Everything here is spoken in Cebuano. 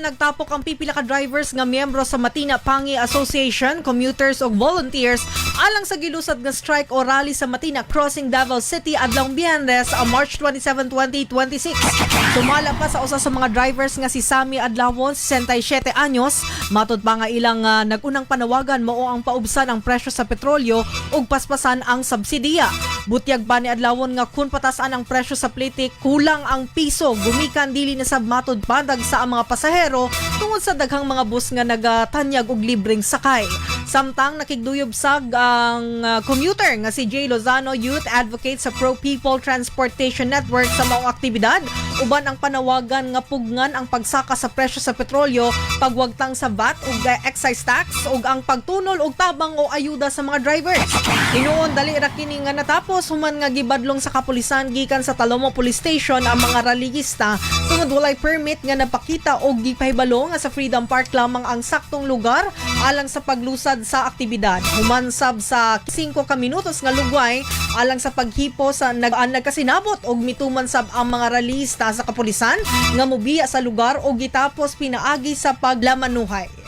Nagtapok ang pipila ka drivers nga miyembro sa Matina Pangi Association, commuters ug volunteers alang sa gilusad nga strike o rally sa Matina Crossing, Davao City adlawng Biyernes, ang March 27, 2026. Sumala pa sa usa sa mga drivers nga si Sami Adlawon, 67 anyos, matud pa nga ilang nag-unang panawagan mao ang paubsan ang presyo sa petrolyo ug paspasan ang subsidiya. Butyag pa ni Adlawon nga kung patasan ang presyo sa plite, kulang ang piso gumikan dili na sab matud padag sa ang mga pasahero tungod sa daghang mga bus nga nagatanyag og libreng sakay. Samtang nakigduyop sag ang commuter nga si Jay Lozano, youth advocate sa Pro People Transportation Network, sa maong aktibidad uban ang panawagan nga pugngan ang pagsaka sa presyo sa petrolyo, pagwagtang sa VAT ug excise tax ug ang pagtunol og tabang o ayuda sa mga drivers. Hinuon dali ra kini nga natapos human nga gibadlong sa kapulisan gikan sa Talomo Police Station ang mga rallyista tungod walay permit nga napakita og gipahibalo nga sa Freedom Park lamang ang saktong lugar alang sa paglusad sa aktibidad. Human sab sa 5 ka minutos nga lugway alang sa paghipo sa nagkasinabot og mituman sab ang mga rallyista sa kapulisan nga mobiya sa lugar og gitapos pinaagi sa paglamanuhay.